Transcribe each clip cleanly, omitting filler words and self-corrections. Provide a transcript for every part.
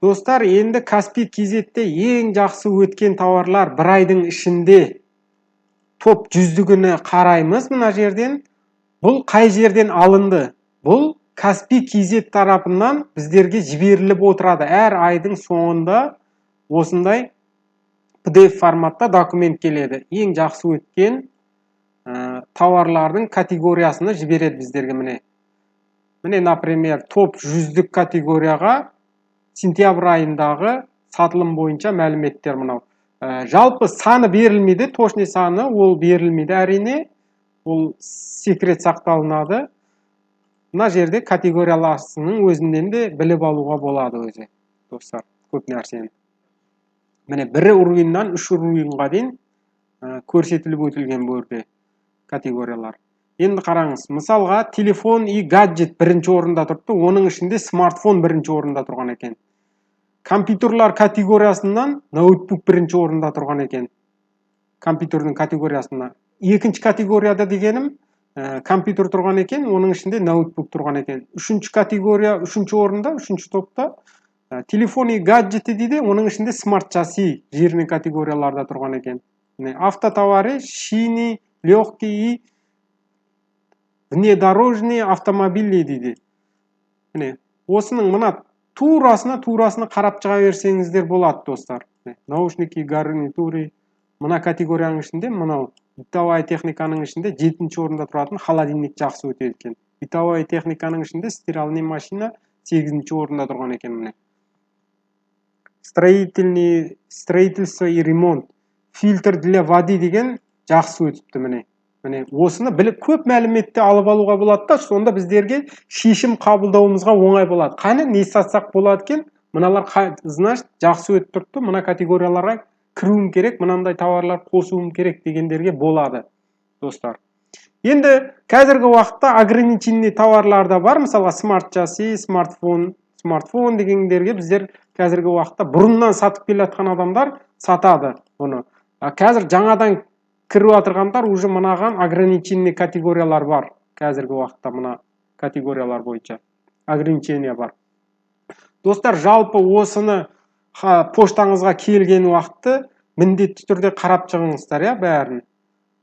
Достар, енді Каспи Kz-те ең жақсы өткен тауарлар бір айдың ішінде топ 100-дігіні қараймыз мына жерден. Бұл қай жерден алынды? Бұл Каспи Kz тарапынан біздерге жіберіліп отырады. Әр айдың соңында осындай PDF форматта документ келеді. Ең жақсы өткен тауарлардың категориясını жібереді біздерге, міне. Міне, например, топ 100-дік категорияға сентябрь айындағы сатылым бойынша мәліметтер мынау. Жалпы саны берілмейді, точный саны ол берілмейді әрине, ол секрет сақталынады. Мына жерде категорияларының өзінен де біліп алуға болады өзі, достар, көп нәрсені. Міне, бір уровеньнан үш уровеньға дейін көрсетіліп өтілген бұл жерде категориялар. Енді қараңыз, мысалға, телефон и гаджет бірінші орында тұрыпты, оның ішінде смартфон бірінші орында тұрған екен. Компьютерлар категориясынан ноутбук бірінші орында тұрған екен. Компьютердің категориясында. Екінші категорияда дегенім, компьютер тұрған екен, оның ішінде ноутбук тұрған екен. Үшінші категория, үшінші орында, үшінші топта телефон и гаджеты дейді, оның ішінде смарт часы жирный категорияларда тұрған екен. Міне, автотовары, шины, легкие и внедорожные автомобили дейді. Міне, осының мына турасына қарап шыға берсеңіздер болады, достар. Міне, наушники, гарнитуры, мына категорияның ішінде мынау бытовая техниканың ішінде жетінші орында тұратын холодильник жақсы өтеді екен. Бытовая техниканың ішінде стиральный машина сегізінші орында тұрған екен, міне. Строительный, строительство и ремонт, фильтр для воды деген жақсы өтіпті, міне. Міне, осыны біліп, көп мәліметті алып алуға болады да, сонда біздерге шешім қабылдауымызға оңай болады. Қане, не сатсақ болады екен? Мыналар, значит, жақсы өтіп тұрыпты, мына категорияларға кіруім керек, мынандай тауарлар қосуым керек дегендерге болады, достар. Енді қазіргі уақытта ограниченный тауарлар да бар, мысалға, смарт часы, смартфон. Смартфон дегендерге біздер қазіргі уақытта бұрыннан сатып келе жатқан адамдар сатады бұны. А қазір жаңадан кіріп жатырғандар уже мынаған ограниченный категориялар бар. Қазіргі уақытта мына категориялар бойынша ограничение бар. Достар, жалпы осыны поштаңызға келген уақытты міндетті түрде қарап шығыңыздар, иә, бәрін.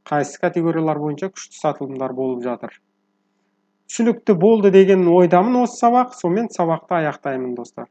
Қайсы категориялар бойынша күшті сатылымдар болып жатыр. Түсінікті болды деген ойдамын осы сабақ. Сонымен сабақты аяқтаймын, достар.